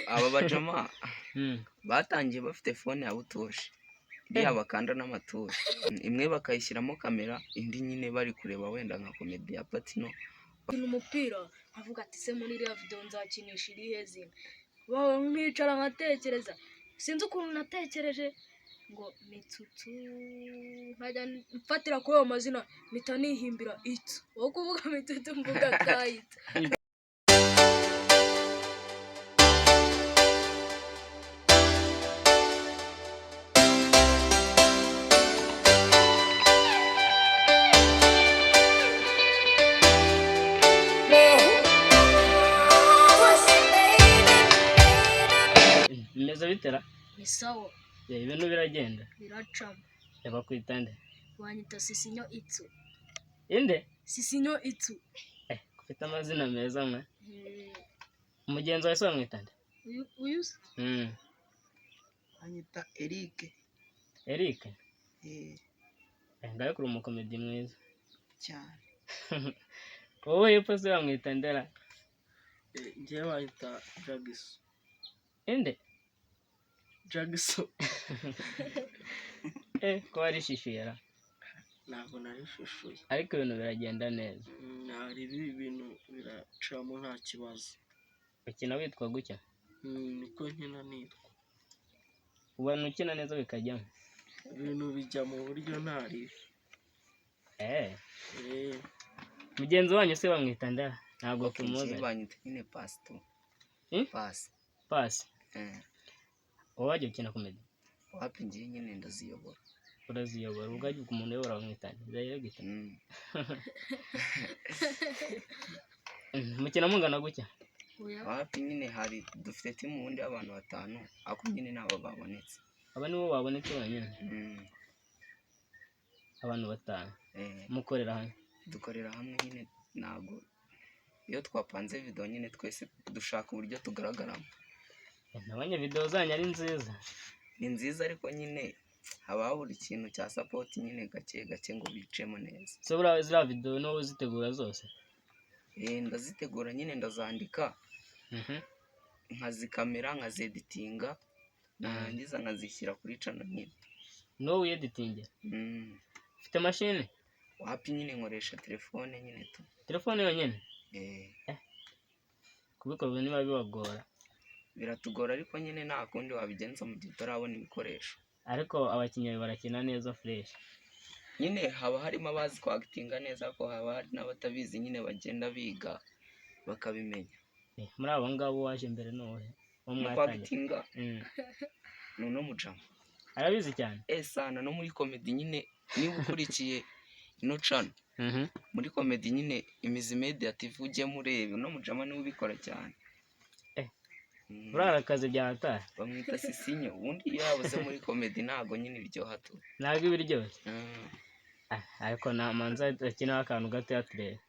Aba bajama batangiye bafite phone ya butoshi, iriya bakanda n'amatushi, imwe bakayishyiramo kamera, indi nyine bari kureba wenda nka comedy ya Patino. Nkina umupira nkavuga ati se muri iriya video nzakinisha irihe zina, nkicara nkatekereza, sinzi ukuntu natekereje ngo Mitsutsu, nkajya mfatira kuri ayo mazina mpita nihimbira Itsu, wowe kuvuga Mitsutsu mvuga Kayitsu. Bimeze bitera? Ni sawa. Ibintu biragenda. Biracamo. Bakwita nde? Banyita Sisinyo Itsu. Inde? Sisinyo Itsu. Ufite amazina meza mwe. Umugenzi wawe se bamwita nde? Uyu se? Banyita Eric. Eric? Ngaho kuri umukomedi mwiza. Cyane. Wowe hepfo se bamwita ndera? Njyewe banyita Jagiso. Inde? Jagiso. Ko warishishuye ra? Ntabwo narishishuye. Ariko ibintu biragenda neza. Hari ibintu biracamo nta kibazo. Ukina witwa gutya? Niko nkina nitwa. Ubona ukina neza bikajyamo? Ibintu bijya mu buryo ntari. Mugenzi wanyu se bamwita ndera? Ntabwo tumuzi. Banyita nyine Pasito. Pasi. Pasi. Wowe wajya ukina comedy? Wapi, ngiye nyine ndaziyobora. Uraziyobora, ubwo ajya umuntu uyobora bamwita nde? Mukina mungana gutya? Wapi nyine hari dufite timu ubundi y'abantu batanu, ariko nyine nabo babonetse. Aba nibo babonetse bonyine? Abantu batanu. Mukorera hamwe? Dukorera hamwe nyine, ntabwo iyo twapanze video nyine twese dushaka uburyo tugaragaramo. Nabonye video zanyu ari nziza. Ni nziza ariko nyine haba habura ikintu cya support nyine gake gake ngo bicemo neza. So buriya ziriya video niwowe uzitegura zose? Ndazitegura nyine, ndazandika. Nkazikamera, nkazeditinga, narangiza nkazishyira kuri channel nyine. Niwowe uyeditingira? Ufite mashini? Wapi nyine nkoresha telefone nyine tu. Telefone yonyine? Kubikora niba bibagora? Biratugora ariko nyine nta kundi wabigenza mu gihe utarabona ibikoresho. Ariko abakinnyi barakina neza fresh. Nyine haba harimo abazi kwagitinga neza, ariko haba hari n'abatabizi nyine bagenda biga bakabimenya. Muri abo ngabo waje mbere ni uwuhe? Uwo Mu mwatangiye. kwagitinga ni uno mujama. Arabizi cyane? Sana no muri comedy nyine niba ukurikiye ino channel. Muri comedy nyine Imizi Media TV ujye murebe, uno mujama niwe ubikora cyane. Urara akazi bya hatari. Bamwita Sisinyo, ubundi iyo yabuze muri comedy ntago nyine iryoha tu. Ntago iba iryoshye. Ariko namanza akinaho akantu gato yaturebe.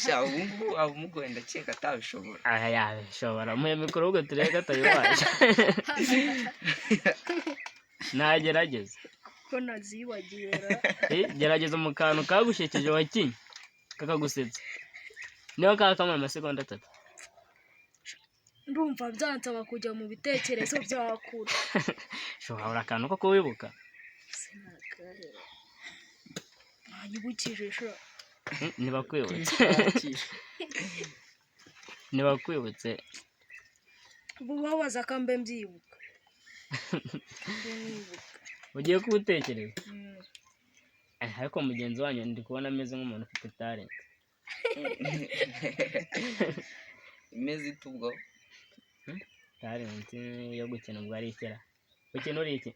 Sha ubu ngubu waba umugoye ndakeka atabishobora. Aya yabishobora. Muhe mikoro ubwo turebe ko atabibasha. Nagerageza. Ko nazibagiwe ra. Gerageza mu kantu kagushekeje wakinye kakagusetsa. Niba kakamara amasegonda 3. Ndumva byansaba kujya mu bitekerezo bya kure. Shobora akantu ko kuwibuka. Sinakare. Nanyibukije sha. Ntibakwibutse. Ntibakwibutse. Ubu babaza ko mbe mbyibuka. Ugiye kubutekereza? Ariko mugenzi wanyu ndi kubona ameze nk'umuntu ufite talent. Imeze ite ubwo? Talent yo gukina ubwo ari ikera. Ukina uri iki?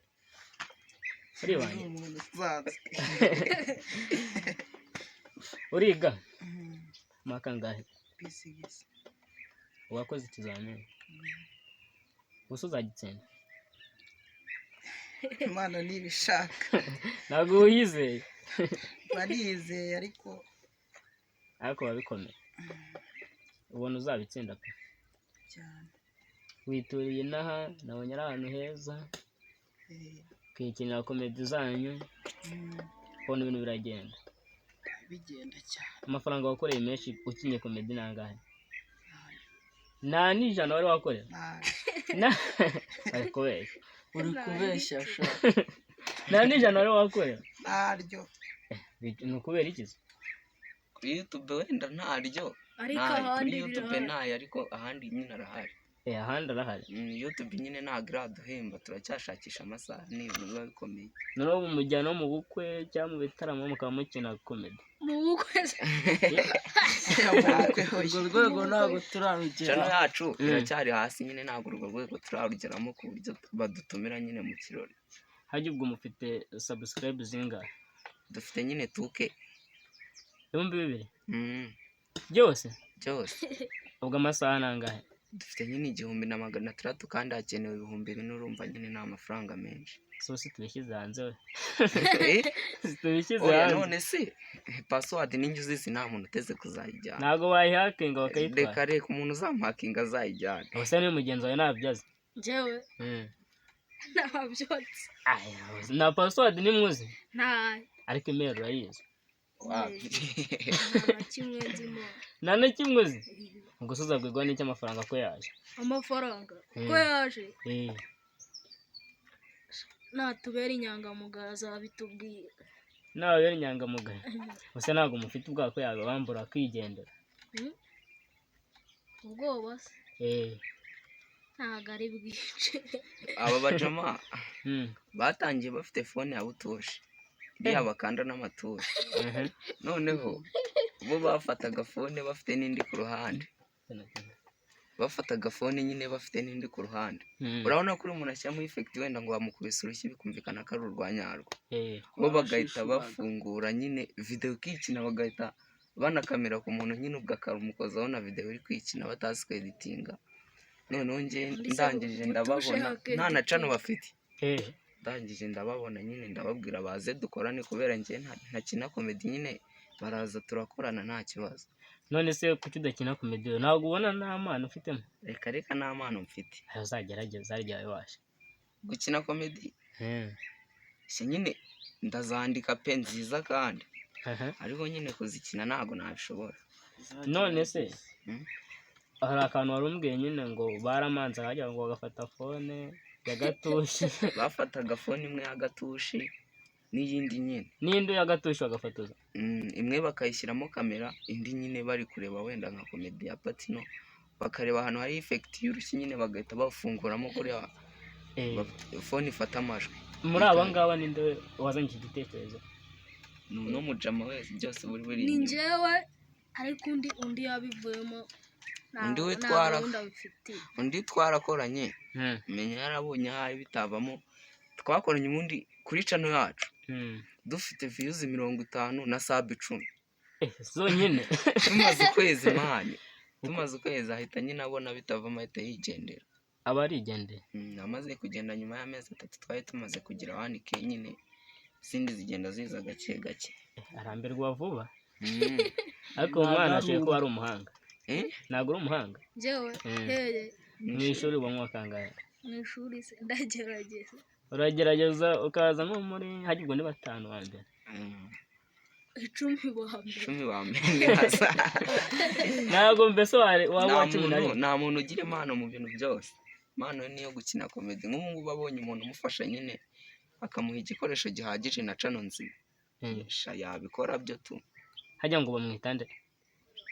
Uri wanjye? Uriga? Mwaka ngahe? P6. Wakoze ikizamini? Gusa uzagitsinda? Imana nibishaka. Ntabwo wiyizeye. Barizeye ariko. Ariko babikomeye. Ubona uzabitsinda pe. Cyane. Wituriye inaha, nabonye ari ahantu heza. Kwikinira komedi zanyu. Ubona ibintu biragenda. Bigenda cyane. Amafaranga wakoreye menshi ukinye komedi nangahe? Nta n'ijana wari wakorera? Ntaryo. Ari kubeshya. Uri kubeshya sha. Nta n'ijana wari wakorera? Ntaryo. Ni ukubera iki se? Kuri YouTube wenda ntaryo. Ariko Ntayo, ahandi kuri YouTube birahari. ntayo, ariko ahandi nyine arahari. Ahandi arahari. YouTube nyine ntabwo iraduhemba, turacyashakisha amasaha, ni ibintu biba bikomeye. Noneho mujyana no mu bukwe cyangwa mu bitaramo mukaba mukina comedy? Mu bukwe se? Urwo rwego ntabwo turarugera. Channel yacu iracyari hasi nyine, ntabwo urwo rwego turarugeramo ku buryo badutumira nyine mu kirori. Hajya ubwo mufite subscribe zingahe? Dufite nyine 2K. 2000? Mm. Byose? Byose. Ubwo amasaha ni angahe? Dufite nyine 1600 kandi hakenewe 4000, urumva nyine ni amafaranga menshi. So si tubishyize hanze we? Eh? Si tubishyize Oya, hanze? none se password ninjye uzizi, nta muntu uteze kuzayijyana. Ntabwo bayihakinga bakayitwara? Reka reka, umuntu uzamuhakinga azayijyana. Ubuse niyo mugenzi wawe ntabyo azi? Njyewe ntabyotse. Aya, nta password nimwe uzi? Nta. Ariko email urayizi? Wapi. Nta na kimwe nzimo. Nta na kimwe uzi? Ubwo se uzabwirwa n'icyo amafaranga ko yaje? Amafaranga ko yaje? Natubera inyangamugayo azabitubwira. Nababera inyangamugayo. Ubuse ntabwo mufite ubwoba ko yababambura akigendera? Ubwoba se? Ntabwo ari bwinshi. Aba bajama batangiye bafite phone ya butushi, iriya bakanda n'amatushi. Noneho bo bafataga phone bafite n'indi ku ruhande. Bafataga phone nyine bafite n'indi ku ruhande. Urabona ko umuntu ashyiramo effect wenda ngo bamukubise urushyi bikumvikana ko ari urwa nyarwo. Bo bagahita bafungura nyine video ikikina, bagahita banakamera ku muntu nyine, ubwo akamukozaho na video iri kwikina batazi kweditinga. Noneho njye ndangije ndababona nta na channel bafite. Ndangije ndababona nyine ndababwira baze dukorane, kubera njye ntakina comedy nyine, baraza turakorana nta kibazo. None se kuki udakina comedy? Ntabwo ubona nta mpano ufitemo? Reka reka, nta mpano mfite. Ayo uzagerageza harya wabasha. Gukina comedy? Si nyine ndazandika pe, nziza kandi. Ariko nyine kuzikina ntabwo nabishobora. None se hari akantu wari umbwiye nyine ngo baramanza hajya ngo bagafata phone ya gatushi. Bafataga phone imwe ya gatushi n'iyindi nyine. N'indi ya gatushi bagafatoza? Imwe bakayishyiramo kamera, indi nyine bari kureba wenda nka comedy ya Patino, bakareba ahantu hari effect y'urushyi nyine bagahita bafunguramo kuriya phone ifata amajwi. Muri aba ngaba ninde wazanye iki gitekerezo? Ni uno mujama wese, byose buri buri Ni inyuma. njyewe, ariko undi yabivuyemo. Undi we Nta gahunda bifitiye. Undi twarakoranye, menya yarabonye ahari bitavamo. Twakoranye ubundi kuri channel yacu dufite views 50 na sub 10. Zonyine? Tumaze ukwezi mani, tumaze ukwezi ahita nyine abona bitavamo, ahita yigendera. Aba arigendeye? Amaze kugenda nyuma y'amezi 3 twari tumaze kugira 1K nyine, izindi zigenda ziza gake gake. Arambirwa vuba. Ariko uwo mwana ashoboye kuba ari umuhanga. Ntabwo uri umuhanga? Njyewe? Hehe? Mu ishuri ubanywa kangahe? Mu ishuri se ndagerageza. Uragerageza ukaza nko muri hajya ubwo ni 5 wa mbere. 10 ba mbere. 10 ba mbere. Ntabwo mbese waba uwa 11? Nta muntu ugira impano mu bintu byose. Impano niyo gukina comedy. Nk'ubu ngubu abonye umuntu umufasha nyine akamuha igikoresho gihagije na channel nzima. Sha yabikora byo tu. Hajya ngo bamwita nde?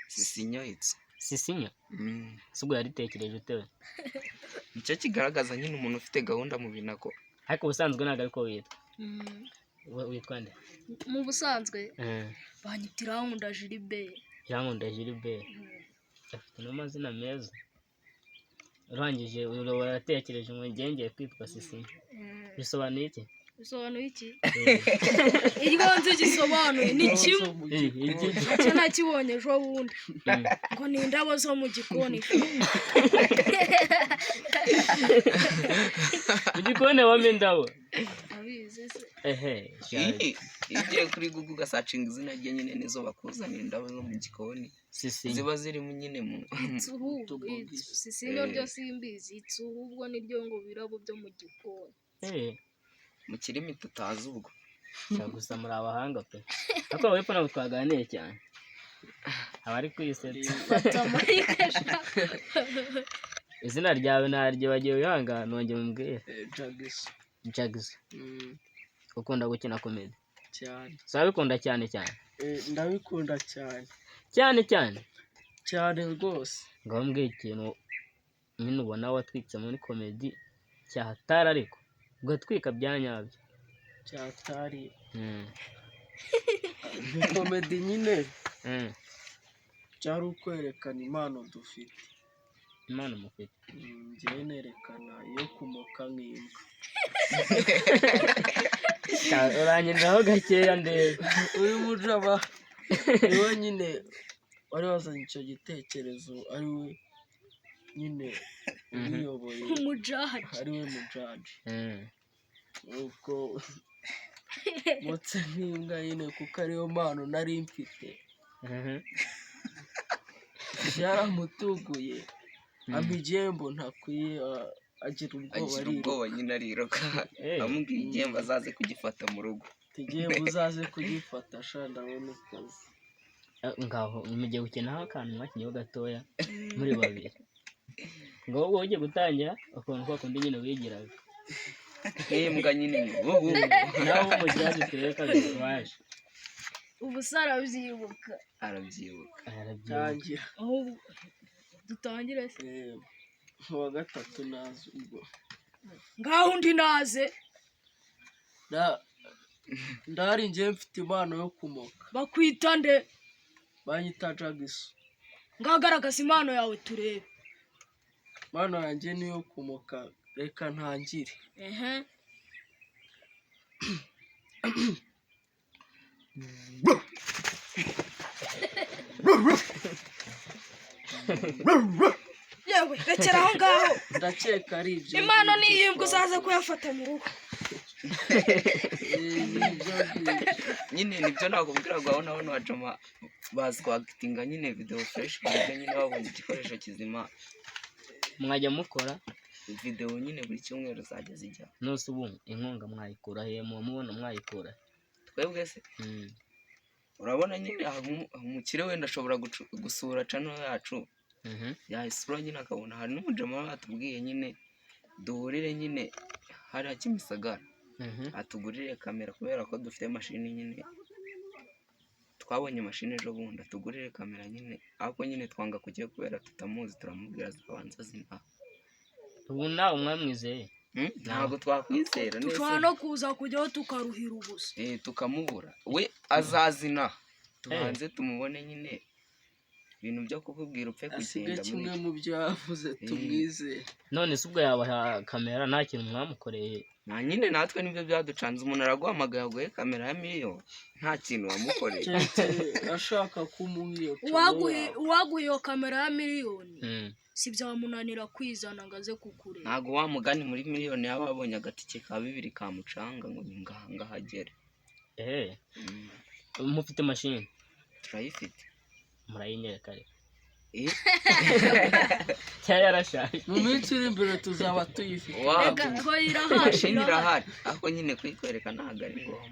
Sisinyo itso. Sisinyo? Si ubwo yaritekereje utewe? Nicyo kigaragaza nyine umuntu ufite gahunda mu bintu akora. Ariko ubusanzwe ntabwo ariko witwa. Witwa nde? Mu busanzwe banyita Irankunda Gilbert. Irankunda Gilbert. Afite n'amazina meza. Urangije uratekereje ngo ngiye kwitwa Sisinyo. Bisobanuye iki? Bisobanuye iki? Iryo nzi gisobanuye ni kimwe. Icyo nakibonye ejo bundi. Ngo ni indabo zo mu gikoni. Mu gikoni habamo indabo. Abizi se. Iyo ugiye kuri Google ugasacinga izina rye nyine nizo bakuzanira indabo zo mu gikoni. Ziba zirimo nyine mu Sisinyo ryo simbizi, itsuhubwo niryo ngo birabo byo mu gikoni. Mu kirimi tutazi ubwo. Gusa muri abahanga pe. Ariko wowe ntabwo twaganiriye cyane. Aba ari kwisetsa. Fata mic sha. Izina ryawe naryibagiwe, wihangane wongere umbwire. Jagisi. Jags. Ukunda gukina comedy? Cyane. So urabikunda cyane cyane? Ndabikunda cyane. Cyane cyane? Cyane rwose. Ngaho mbwira ikintu nyine ubona watwitse muri comedy cyahatari, ariko ugatwika bya nyabyo. Cyatari ni comedy nyine. Byari ukwerekana impano dufite. Impano mufite? Njyewe nerekana iyo kumoka nk'imbwa. Uranyereraho gakeya ndebe. Uyu mujaba niwe nyine wari wazanye icyo gitekerezo, ari we nyine ubiyoboye. Umujaji. Ari we mujaji. Ubwo motse nk'imbwa nyine kuko ariyo mpano nari mfite. Byaramutuguye, ampa igihembo ntakwiye, agira ubwoba. Agira Ariruka. ubwoba nyine, ariruka. Amubwiye igihembo azaze kugifata mu rugo. Igihembo uzaze kugifata sha, ndabona ukoze. Ngaho mugiye gukinaho akantu mwakinyeho gatoya muri babiri, ngo wowe ugiye gutangira ukuntu kwa kundi nyine wigiraga. Nk'imbwa nyine ubu. Nawe umujaji turebe kabiri waje. Ubu se arabyibuka? Arabyibuka. Arabyibuka. Tangira. Ahubwo dutangire se? Uwa gatatu nazi ubwo. Ngaho undi naze. Ndahari njyewe, mfite impano yo kumoka. Bakwita nde? Banyita Jagiso. Ngaho garagaza impano yawe turebe. Impano yanjye ni iyo kumoka, reka ntangire. Ehe. Yewe, rekera aho ngaho. Ndakeka ari ibyo. Impano ni ngibyo. iyimbwa, uzaze kuyafata mu rugo. Ni ibyo ngibyo. Nyine nibyo nakubwira ngo aho naho wajama bazi kwakitinga nyine video fresh, ku buryo nyine babonye igikoresho kizima. Mwajya mukora video nyine buri cyumweru zajya zijya. Nose ubu inkunga mwayikura he? Muba mubona mwayikura he? Twebwe se? Urabona nyine aha umukire wenda ashobora gusura channel yacu. Yayisura nyine akabona hari n'umujama batubwiye nyine duhurire nyine hariya Kimisagara. Atugurire kamera kubera ko dufite mashini nyine, twabonye mashini ejo bundi, atugurire kamera nyine, ariko nyine twanga kujyayo kubera tutamuzi, turamubwira azabanza zina. Ubu nawe mwamwizeye? Ntabwo twakwizera neza. Dushobora no kuza kujyaho tukaruhira ubusa. Tukamubura, we azazina tubanze tumubone nyine, ibintu byo kukubwira upfe Asige kugenda muri kimwe mu byo yavuze tumwizere. None se ubwo yabaha kamera nta kintu mwamukoreye? Na nyine natwe nibyo byaducanze, umuntu araguhamagaye aguhe kamera ya miliyoni nta kintu wamukoreye. Keretse ashaka kumuha iyo channel yawe. Uwaguha iyo kamera ya miliyoni, si byamunanira kwizana ngo aze kukureba. Ntabwo wa mugani muri miliyoni yaba abonye agatike ka bibiri kamucanga ngo ni ngaha ngahagere. Mufite mashini? Turayifite. Murayinyereka rero. Cyari yarashaje. Mu minsi iri imbere tuzaba tuyifite. Wapi? Reka ko irahari. Mashini irahari, ariko nyine kuyikwereka ntabwo ari ngombwa.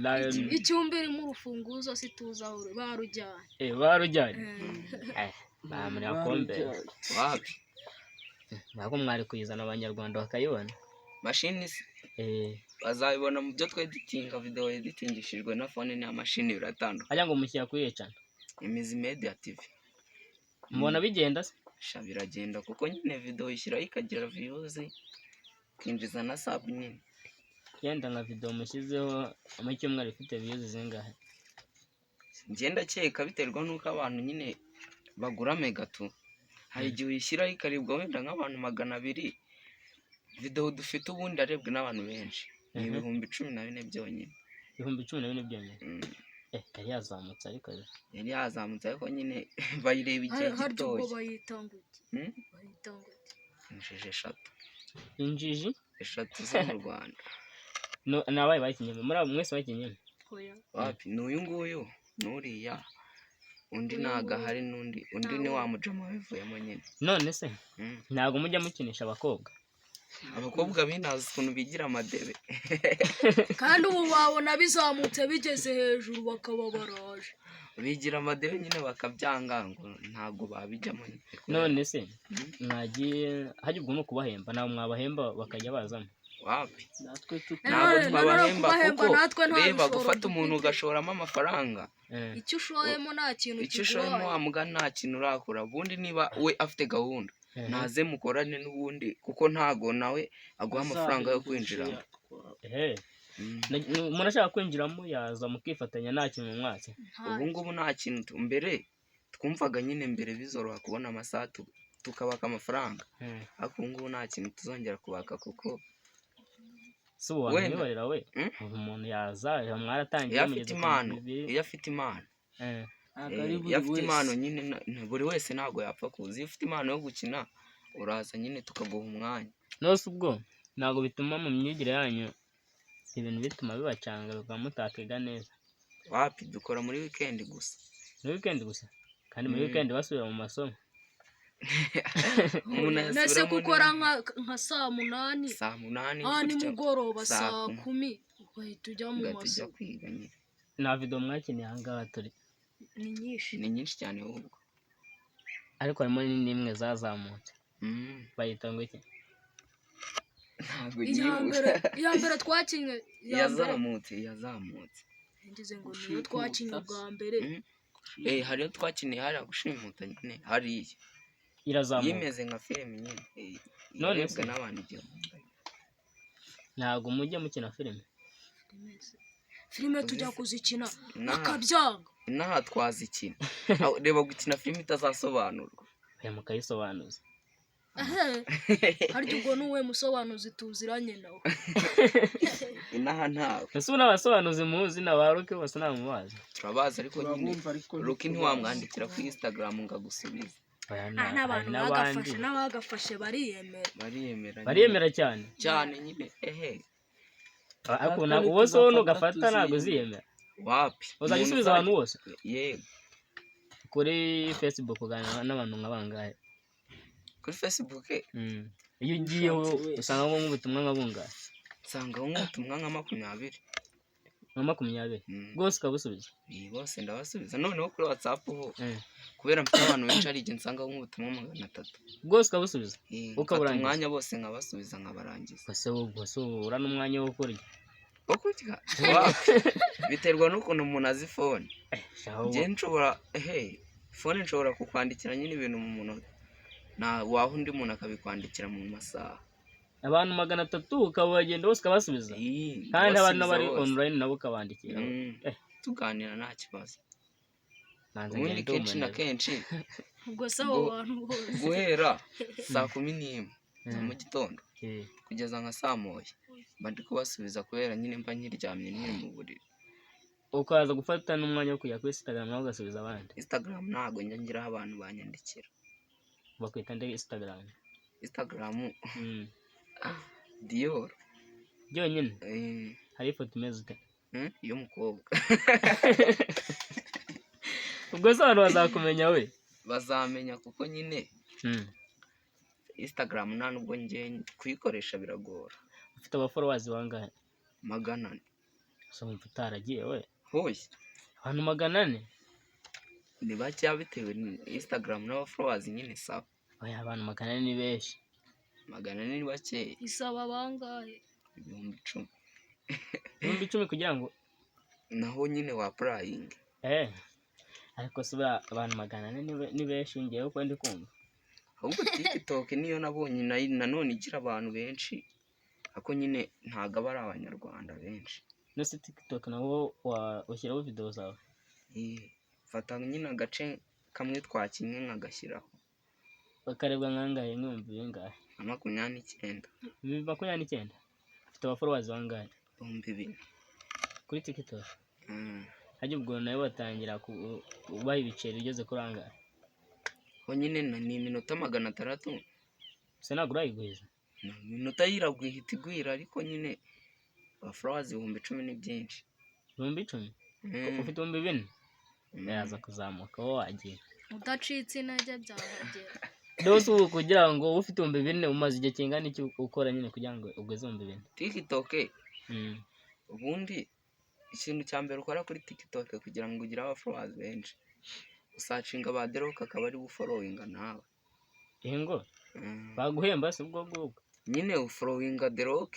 Lion. Icyumba irimo urufunguzo, situzi aho barujyanye. Barujyanye. Bamuri akombe. Wapi. Ntabwo mwari kuyizana abanyarwanda bakayibona? Mashini se bazabibona mu byo tweditinga, video editingishijwe na phone n'iya mashini biratandukanye. Hajya ngo mushyira kuri ecana? Imizi Media TV. Mubona bigenda se? Sha biragenda kuko nyine video ishyiraho ikagira views, ikinjiza na sub nyine. Yenda nka video mushyizeho mu cyumweru ifite views zingahe? Njye ndakeka biterwa n'uko abantu nyine bagura mega tu, hari igihe uyishyiraho ikarebwa wenda nk'abantu 200, video dufite ubundi arebwe n'abantu benshi ni 14,000 byonyine. 14,000 byonyine? Mm. Yari yazamutse ariko. Yari yazamutse ariko nyine bayireba igihe Harya ubwo gitoya. bayita ngo iki? Hmm? Bayita ngo iki? Injiji eshatu. Injiji eshatu zo mu Rwanda. No, ni abaye bakinyemo muri abo mwese bakinyemo? Oya. Wapi, ni uyu nguyu n'uriya undi Uyu ntago nguyu. ahari, n'undi undi ni Ntawe. wa mujama wabivuyemo nyine. None se ntabwo mujya mukinisha abakobwa? Abakobwa binazi ukuntu bigira amadebe. Kandi ubu babona bizamutse bigeze hejuru bakaba baraje. Bigira amadebe nyine bakabyanga ngo ntabwo babijyamo nyine. None se mwagiye hajya ubwo ni ukubahemba, ntabwo mwabahemba bakajya bazamo? Wapi, natwe ntabwo Nanone twabahemba kubahemba kuko natwe nta reba bishoro gufata umuntu dufite. ugashoramo amafaranga, Icyo ushoyemo nta kintu icyo ushoyemo kiguhaye. wa mugani nta kintu urakora. Ubundi niba we afite gahunda ntaze mukorane n'ubundi, kuko ntago nawe aguha amafaranga yo kwinjiramo. Ehe. Umuntu ashaka kwinjiramo yaza mukifatanya nta kintu mwatse? Ubu ngubu nta kintu mbere twumvaga nyine mbere bizoroha kubona amasaha tukabaka amafaranga, ariko ubu ngubu nta kintu tuzongera kubaka kuko Si ubu Wenda. wamwibarira we? Mm? Ubu umuntu yaza mwaratangiye Iyo afite mugeze ku impano, bibiri. iyo afite impano, Ntabwo ari buri iyo afite impano wese. nyine buri wese ntabwo yapfa kuza. Iyo ufite impano yo gukina uraza nyine tukaguha umwanya. Nose ubwo ntabwo bituma mu myigire yanyu ibintu bituma bibacanga bikaba mutakiga neza? Wapi, dukora muri weekend gusa. Muri weekend gusa, kandi muri weekend basubira mu masomo. Umuntu Nese ayasubiramo gukora nka saa 8, saa 8 ah gutya, nimugoroba saa saa 10, 10 ugahita ujya mu ugahita ujya masomo. kwiga nyine. Nta video mwakiniye ahangaha turi? Ni nyinshi. Ni nyinshi cyane ahubwo. Ariko harimo n'imwe zazamutse. Bayita ngo iki? Ntabwo Iya nyibuka. mbere, iya mbere twakinnye, iya mbere. Yazamutse, yazamutse. Ngize ngo niyo twakinnye ubwa mbere. Hariyo twakiniye hariya gushimuta nyine hariya. Irazamuka. Yimeze nka filime nyine. None irebwa se? n'abantu 1000. Ntabwo mujya mukina filime? Filime tujya kuzikina Inaha bakabyanga. inaha twazikina. Aho, reba gukina filime itazasobanurwa. Oya, mukayisobanuza. Ehe, harya ubwo n'uwe musobanuzi tuziranye nawe? Inaha ntawe. Ese ubu n'abasobanuzi muzi na ba Rocky bose ntabwo mubazi? Turabazi ariko nyine Turabumva ariko Rocky ntitubazi. ntiwamwandikira kuri Instagram ngo agusubize. Oya, Ah, hari n'abantu n'abandi bagafashe n'abagafashe bariyemera. Bariyemera nyine. Bariyemera cyane. Cyane nyine, ehe. Ariko Natwe ntabwo bose wowe nitugafata nugafata ntabwo tuziyemera. uziyemera. Wapi. Uzajya Umuntu usubiza abantu bose? Yego. Kuri Facebook uganira n'abantu nka bangahe? Kuri Facebook? Iyo ugiyeho Ushatse wese. usangamo nk'ubutumwa nka bungahe? Nsangaho nk'ubutumwa nka 20. Nka 20? Bwose ukabusubiza? Bose ndabasubiza. Noneho kuri WhatsApp ho, kubera mfite abantu benshi, hari igihe nsangaho nk'ubutumwa 300. Bwose ukabusubiza? Mfata Ukaburangiza? umwanya bose nkabasubiza nkabarangiza. Ubwo se ubwo se ubura n'umwanya wo kurya? Wo kurya? Wapi, biterwa n'ukuntu umuntu azi phone. Shaho. Njye nshobora, ehe, phone nshobora kukwandikira nyine ibintu mu munota, na waho undi muntu akabikwandikira mu masaha. Abantu 300 ukabagenda bose ukabasubiza? Ii, Kandi abantu ndabasubiza n'abari bose. online nabo ukabandikira? Tuganira nta kibazo. Manza Ubundi ngende kenshi na umunebwe. kenshi Ubwo se abo bantu bose guhera saa 11 za mu gitondo kugeza nka saa 1 mba ndi kubasubiza, kubera nyine mba nkiryamye nkiri mu buriri. Ukaza gufata n'umwanya wo kujya kuri Instagram nawe ugasubiza abandi? Instagram ntabwo njya ngiraho abantu banyandikira. Bakwita nde Instagram? Instagram Dior. Byonyine? Hari ifoto imeze ute? Y'umukobwa. Ubwo se abantu bazakumenya we? Bazamenya kuko nyine Instagram nta nubwo njye kuyikoresha biragora. Ufite abafollowers bangahe? 400. So wumva utaragiye we? Hoya. Abantu 400? Ni bakeya bitewe na Instagram n'abafollowers nyine, sawa. Oya, abantu 400 ni benshi. 400 ni bakeya. Isaba bangahe? 10,000. 10,000 kugira ngo Naho nyine wa applying. Ariko se buriya abantu 400 ni benshi ngewe uko ndi kumva. Ahubwo TikTok niyo nabonye nayo nanone igira abantu benshi, ariko nyine ntabwo aba ari abanyarwanda benshi. Nose TikTok nabo ushyiraho video zawe? Mfata nyine agace kamwe twakinnye nkagashyiraho. Bakarebwa nkangahe, nk'ibihumbi bingahe? Nka 29. 29,000? Ufite abafollowers bangahe? 2000. Kuri TikTok? Hajya ubwo nawe batangira kubaha ibiceri ugeze kuri angahe? Ho nyine ni iminota 600. Se ntabwo urayigwiza? Ni iminota yiragwa ihita igwira, ariko nyine abafollowers 10,000 ni byinshi. 10,000? Ufite 4000? Yaza kuzamuka wowe wagiye. Udacitse intege byahagera. Rwose ubu kugira ngo ube ufite 4000 umaze igihe kingana iki ukora nyine kugira ngo ugeze 4000? TikTok ubundi Ikintu cya mbere ukora kuri TikTok kugira ngo ugire aba followers benshi, usearchinga ba The Rock akaba ari ufollowinga nawe. Ingo baguhemba se ubwo ngubwo? Nyine ufollowinga The Rock,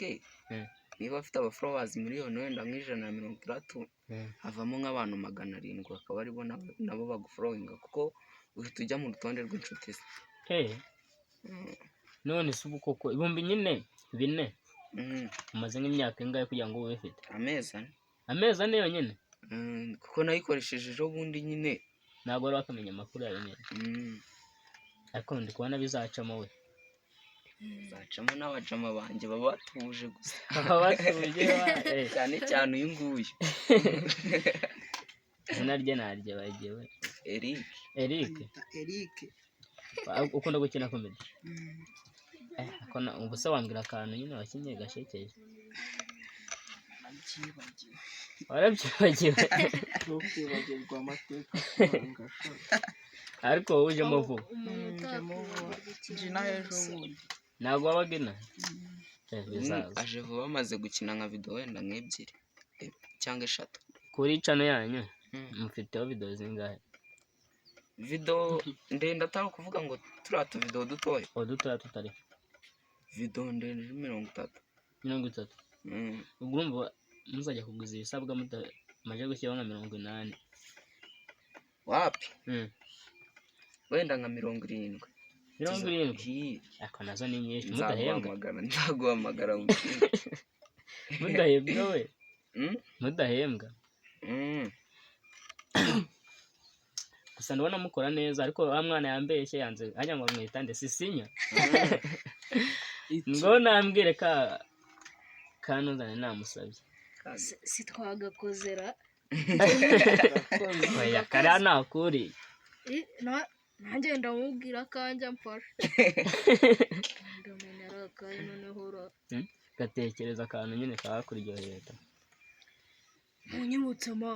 niba afite aba followers miliyoni wenda nka 160, havamo nk'abantu 700 akaba aribo nabo bagufollowinga, kuko uhita ujya mu rutonde rw'inshuti ze. None se ubu koko ibihumbi nyine 4 umaze nk'imyaka ingahe kugira ngo ube ubifite? Amezi 4. Amezi 4 yonyine? Kuko nayikoresheje ejo bundi nyine. Ntabwo wari wakamenya amakuru yayo neza. Ariko ndi kubona bizacamo we. Zacamo n'abajama banjye baba batuje gusa. Baba batuje Cyane cyane uyu nguyu. Izina rye naryibagiwe. Eric. Eric. Anyita Eric. Ukunda gukina comedy? Mm. Ubu se wambwira akantu nyine wakinnye gashekeje? Nabyibagiwe. Warabyibagiwe? Ntukwibagirwa amateka kuranga sha. Ariko wowe ujemo vuba. Umuntu Njemo vuba. utakwibagirwa ikintu Nje nawe ejo wese. bundi. Ntabwo wabaga inaha? Bizaza. Aje vuba, amaze gukina nka video wenda nk'ebyiri cyangwa eshatu. Kuri channel yanyu mufiteho video zingahe? Video ndende, atari ukuvuga ngo turiya tuvideo dutoya. Udutoya tutari. Video ndende ni 30. 30? Ubwo urumva muzajya kuguza ibisabwa mutamaze gushyiraho nka 80. Wapi, wenda nka 70. 70? Hi. Ariko nazo ni nyinshi mudahembwa. Nzaguhamagara mubwire. Mudahembwa we. Mudahembwa. Gusa ndabona mukora neza, ariko wa mwana yambeshye yanze hajya ngo bamwitande sisinya. Iki Ngo nambwire ka kanuzane namusabye. Si twagakozera. Oya, kariya ntakuriye. Nanjye ndamubwira akanjye amfasha, ndamenya ari akahe noneho ura. Gatekereza akantu nyine kakuryoheye ta. Munyibutse ma.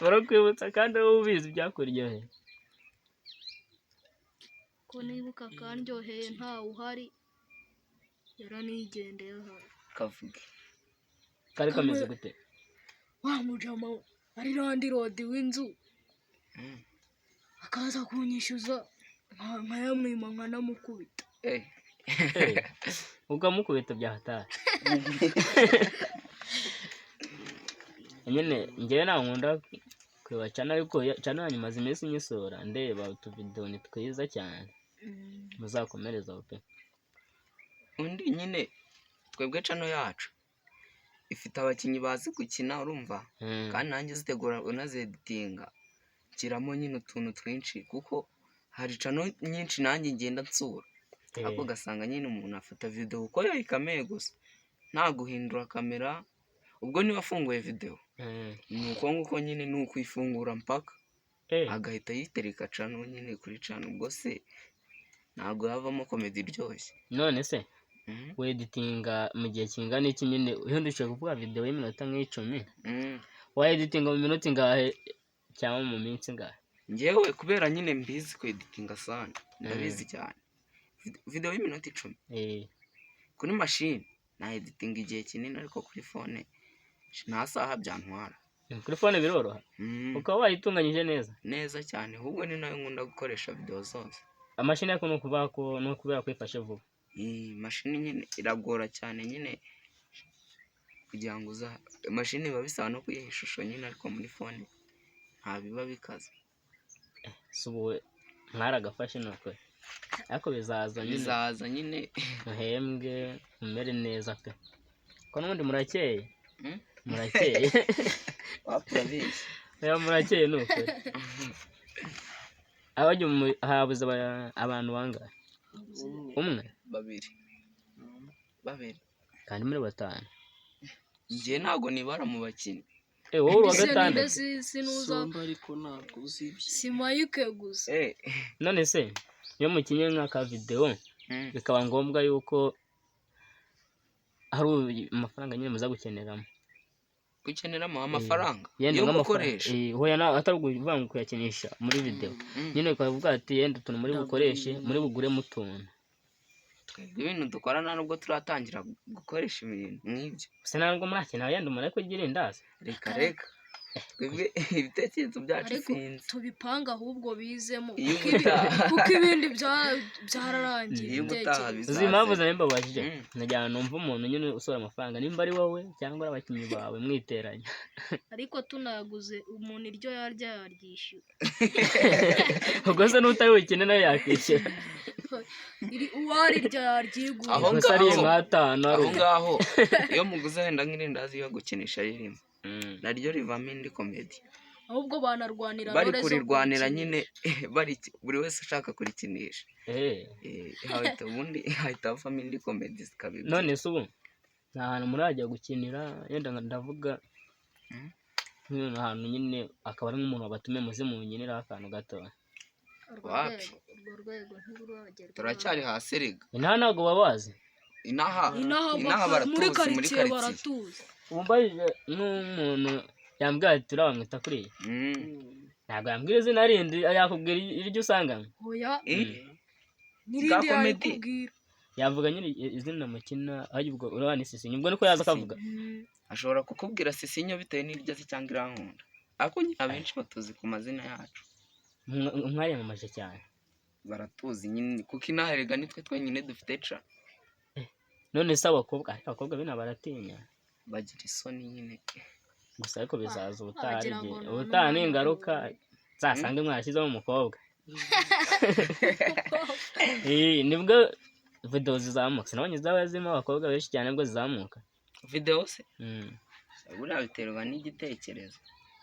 Barakwibutsa kandi wowe ubizi ibyakuryoheye. Ko nibuka akandyoheye ntawe uhari, yaranigendeye ahari. Kavuge. Kari kameze gute? Wa mujama ari landlord w'inzu, akaza kunyishyuza nkayamwima nkanamukubita. Ukamukubita bya hatari nyine. Njyewe ntabwo nkunda kureba channel, ariko channel yanyu maze iminsi nyisura, ndeba utuvidewo ni twiza cyane. Muzakomereze aho pe. Undi nyine twebwe channel yacu ifite abakinnyi bazi gukina, urumva? Kandi nanjye zitegura unazeditinga, nshyiramo nyine utuntu twinshi, kuko hari channel nyinshi nanjye ngenda nsura, ariko ugasanga nyine umuntu afata videwo uko yayikameye gusa, nta guhindura kamera. Ubwo niba afunguye videwo, ni uko nguko nyine, ni ukuyifungura mpaka agahita yitereka channel nyine kuri channel. Ubwo se ntabwo havamo comedy iryoshye? None se weditinga mu gihe kingana iki nyine? Uhindukije kuvuga videwo y'iminota nk'10, wayeditinga mu minota ingahe cyangwa mu minsi ingahe? Njyewe kubera nyine mbizi kweditinga sana, ndabizi cyane. Videwo y'iminota 10 kuri mashini nayeditinga igihe kinini, ariko kuri phone nta saha byantwara. Kuri phone biroroha? Ukaba wayitunganyije neza? Neza cyane, ahubwo ni nayo nkunda gukoresha videwo zose. Amashini ariko ni ukuvuga ko ni ukubera kwifashe vuba. Iyi mashini nyine iragora cyane nyine kugira ngo uza mashini biba bisaba no kuyiha ishusho nyine, ariko muri phone nta biba bikaze. Si ubu mwaragafashe ni ukuri, ariko bizaza nyine. Bizaza nyine. Muhembwe mumere neza pe, ko n'ubundi murakeye. Murakeye. Wapi, urabizi. Reba, murakeye ni ukuri. Abajya habuze abantu bangahe? Umwe. Umwe? Babiri, babiri. Kandi muri batanu. Njye ntabwo nibara mu bakinnyi. Wowe uri uwa Ese ninde? gatandatu. Sinuza. Somba, ariko ntabwo uzi ibye. Si Mike gusa. None se iyo mukinnye nk'aka videwo, bikaba ngombwa yuko hari amafaranga nyine muza gukeneramo? Gukeneramo amafaranga Yenda yo nk'amafaranga gukoresha? Hoya, atari ukuvuga ngo kuyakinisha muri videwo, nyine ukavuga ati yenda utuntu muri bukoreshe, muri buguremo utuntu Twebwe ibintu dukora nta nubwo turatangira gukoresha ibintu nk'ibyo. Gusa ntabwo murakina yenda umuntu ari kugira indazi. Reka reka, twebwe ibitekerezo byacu Ariko sinzi. Tubipanga ahubwo bizemo, Iyo kuko kuko ibindi byararangiye Iyo ubutaha ibitekerezo. bizaze. Uzi impamvu nari mbabajije? Mm. Nagira ngo numve umuntu nyine usohora amafaranga, nimba ari wowe cyangwa ari abakinnyi bawe mwiteranya. Ariko tunayaguze, umuntu iryo yarya yaryishyura. Ubwo se n'utari bukine nawe yakwishyura? Uwarirya yaryigurira. Aho Gusa ariye ngaho. nk'atanu ari Aho ubu. ngaho iyo muguze wenda nk'irindazi yo gukinisha ririmo, naryo rivamo indi comedy. Ahubwo banarwanira Bari role zo kurirwanira kurikinisha. nyine, bari buri wese ashaka kurikinisha. Hahita ubundi hahita havamo indi comedy zikaba ebyiri. None se ubu nta hantu murajya gukinira, yenda ndavuga nk'ahantu hantu nyine akaba ari nk'umuntu wabatumiye, muze munkiniraho akantu gato? Urwo Wapi? rwego, urwo rwego ntiruragerwaho. Turacyari hasi rega. Inaha ntabwo babazi. Inaha Inaha inaha muri baratuzi muri karitsiye karitsiye. Baratuzi. Ubu mbajije nk'umuntu yambwira ati turiya bamwita kuriya, ntabwo yambwira izina rindi, yakubwira iryo usanganywe. Oya. Eh? N'irindi Bwa comedy. yayikubwira. Yavuga nyine izina mukina ahubwo ubwo uriya ni Sisinyo, ubwo niko yaza akavuga. Ashobora kukubwira Sisinyo bitewe n'iryo azi cyangwa Irankunda, ariko nyine abenshi batuzi ku mazina yacu. Mwayamamaje cyane. Baratuzi nyine kuko inaha erega nitwe twenyine dufite ca. None se abakobwa, ariko abakobwa bino baratinya. Bagira isoni nyine. Gusa ariko bizaza ubutaha, Wagira igihe ngo ni ubutaha umwana ningaruka nzasange mwarashyizemo umukobwa. Nibwo video zizamuka. Sinabonye zaba zirimo abakobwa benshi cyane nibwo zizamuka. Videwo se? Mm. Buriya biterwa n'igitekerezo.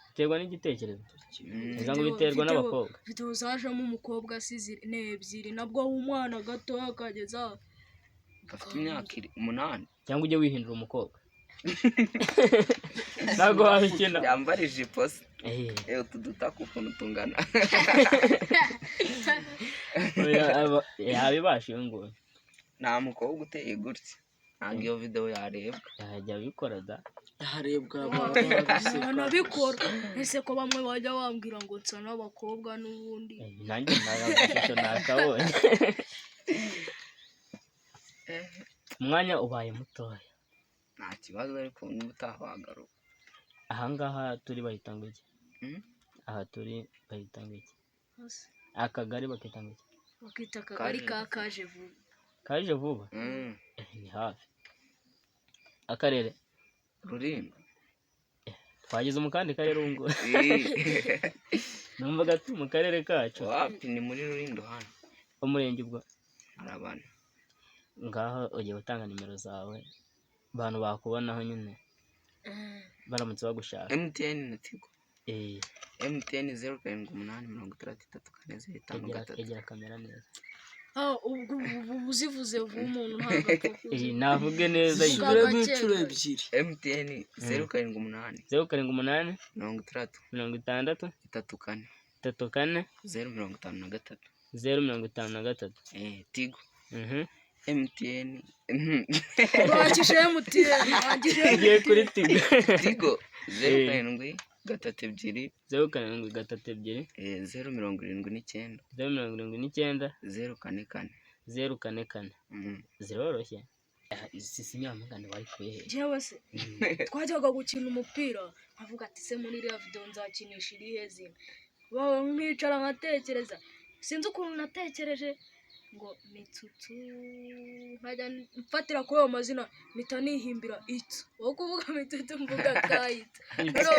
Biterwa n'igitekerezo. Bivuga ngo biterwa n'abakobwa. Videwo zajemo umukobwa si ni ebyiri, nabwo w'umwana gatoya akageza Gafite imyaka 8. Cyangwa ujye wihindura umukobwa, ntabwo wabikina. Yambara ijipo se? Eh, utu dutako ukuntu tungana. Oya, yabibasha uyu nguyu. Nta mukobwa uteye gutya, ntabwo iyo videwo yarebwa. Yajya abikora da. Harebwa babiseka. Banabikora ese ko bamwe bajya bambwira ngo nsa n'abakobwa n'ubundi? Nanjye nta nakabonye. Umwanya ubaye mutoya. Nta kibazo, ariko n'ubutaha wagaruka. Ahangaha turi bahita ngo iki? Mm? Aha turi bahita ngo iki? Hose. Akagari bakita ngo iki? Bakita akagari Kaje ka Kaje Vuba. Kaje Vuba. Ni hafi akarere. Rulindo. Twageze mu kandi karere ubu ngubu. Numvaga turi mu karere kacu. Wapi, ni muri Rulindo hano. Umurenge ubwo? Hari abantu. Ngaho ugiye gutanga nimero zawe, abantu bakubonaho nyine baramutse bagushaka. MTN na Tigo. MTN 078 63 4 0 5 Egera 3. Egera kamera neza. Ah, ubwo ubu uzivuze vuba umuntu ntabwo apfa kuzivuga. Navuge neza yi. Vuga Zisubiremo gake inshuro gake. ebyiri. MTN 078 078 60 60 34 34 053. 053. Tigo. MTN. Urangije MTN, urangije. Tugiye kuri Tigo. Tigo 0732. 0732. 079. 079. 044. 044. Ziroroshye. Sisi nyamugani wayikuye he? Njyewe se twajyaga gukina umupira nkavuga ati se muri iriya videwo nzakinisha irihe zina? Nkicara nkatekereza, sinzi ukuntu natekereje ngo Mitsutsu, nkajya mfatira kuri ayo mazina mpita nihimbira itsu wo kuvuga Mitsutsu, mvuga kayitsu. Rero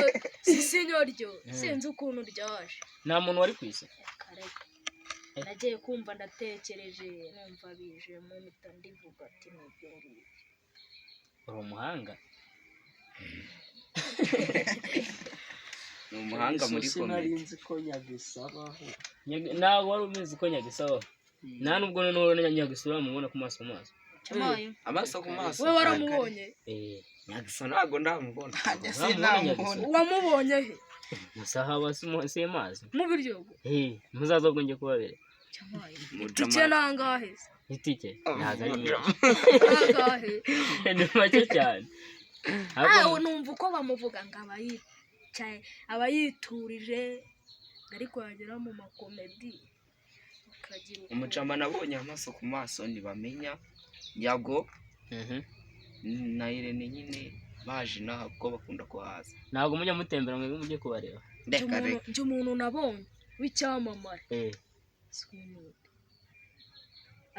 Sisinyo ryo sinzi ukuntu ryaje. Nta muntu wari ku isi. Kareka, nagiye kumva ndatekereje numva bijemo mpita ndivuga ati nibyo ngibyo. Uri umuhanga. Ni umuhanga muri Sinari comedy. nzi ko nyagisabaho. Ntabwo wari ubizi ko nyagisabaho? Nta nubwo noneho urabona nyagiso uramubona ku maso ku maso? Cyamaye. Amaso ku maso. We waramubonye? Nyagiso ntabwo ndamubona. Ntajya Uramubona Nyagiso? sinamubona. Wamubonye he? Gusa haba si mazi. Mu Biryogo? Muzaza ubwo njye kubabere. Cyamaye. Mujama. Itike nangahe se? Itike ntabwo ari menshi. Nangahe? Ni make cyane. Ahubwo Ah, numva uko bamuvuga ngo aba yicaye, aba yiturije, ariko yagera mu ma comedy akagira ukuntu. Umujama nabonye amaso ku maso ntibamenya. Yago Mhm. na Irene nyine baje inaha kuko bakunda kuhaza. Ntabwo mujya mutembera ngo mujye kubareba? Reka reka. Njye umuntu nabonye w'icyamamare Eh. si umuntu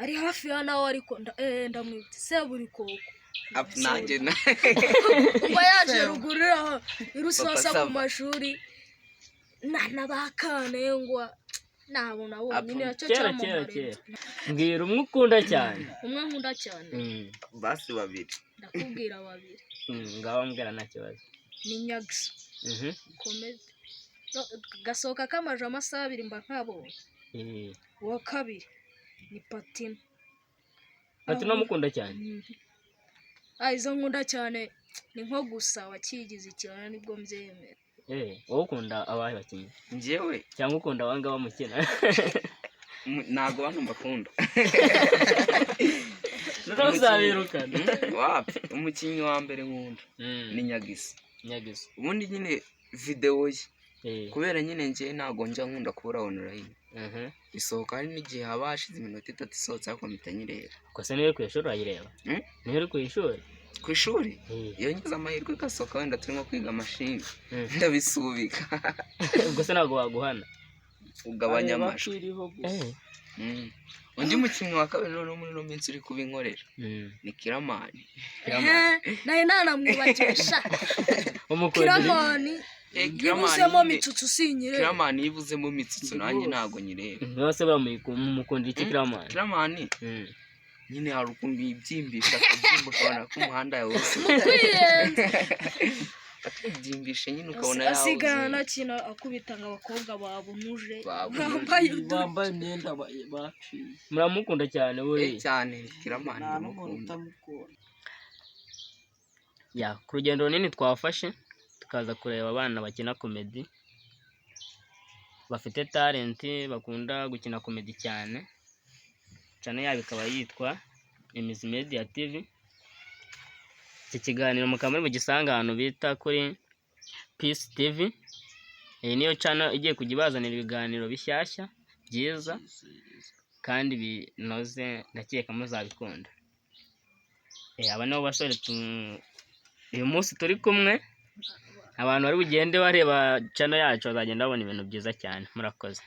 ari hafi ya nawe, ariko ndamwibutse Seburikoko. Ap- nanjye na Ubwo yaje ruguru iraha irusasa Papa ku mashuri na ba Kanengwa nabo nabonye Apfa. nicyo Kera kera cyamamare. Kera mbwira umwe ukunda cyane. Umwe nkunda cyane. Basi babiri. Ndakubwira babiri. Ngaho mbwira, nta kibazo. Ni Nyagiso komeze. No, gasohoka kamaje amasaha 2 mba nkabonye. Uwa kabiri ni Patina. Patina mukunda cyane? Mhm. Ah, izo nkunda cyane ni nko gusa wakigize ikirana nibwo mbyemera. Eh, wowe ukunda abahe bakinnyi? Njyewe Cyangwa ukunda abangaba mukina? Ntago bano mbakunda. Noneho uzabirukana. Wapi, umukinnyi wa mbere nkunda ni Nyagisa. Nyagiso. Ubundi nyine videwo ye, kubera nyine njye ntago njya nkunda kubura online, isohoka hari n'igihe haba hashize iminota 3 isohotse, ariko mpita nyireba. Gusa niba uri ku ishuri urayireba? Mm? Niba uri ku ishuri? Ku ishuri iyo ngize amahirwe igasohoka wenda turimo kwiga mashini, ndabisubika. Gusa ntabwo waguhana? Ugabanya Areba amajwi. ko iriho gusa. Undi mukinnyi wa kabiri noneho muri ino minsi uri kubinkorera ni Kiramani. Nawe nanamwibagiwe sha. Umukundira iki? Kiramani. Kiramani Yibuzemo nyine- mitsutsu sinyireba. Kiramani iyo ivuzemo mitsutsu nanjye ntago nyireba. Bose baramukundira iki Kiramani? Kiramani nyine hari ukuntu yibyimbisha akabyimba ukabona ko umuhanda yawuzuye. Kwiyenza. Akibyimbisha nyine ukabona Asigara yawuzuye. anakina akubita ngo abakobwa babunuje Babunuje. bambaye udu Bambaye imyenda baciye. Muramukunda cyane buriya. Cyane, Kiramani Nta n'umuntu ndamukunda. utamukunda. Ya, ku rugendo runini twafashe tukaza kureba abana bakina komedi, bafite talent, bakunda gukina komedi cyane. Channel yabo ikaba yitwa Imizi Media TV. Iki kiganiro mukaba muri bugisange ahantu bita kuri Peace TV. Iyi niyo channel igiye kujya ibazanira ibiganiro bishyashya byiza kandi binoze, ndakeka muzabikunda. Aba nibo basore uyu munsi turi kumwe. Abantu bari bugende bareba channel yacu bazagenda babona ibintu byiza cyane. Murakoze.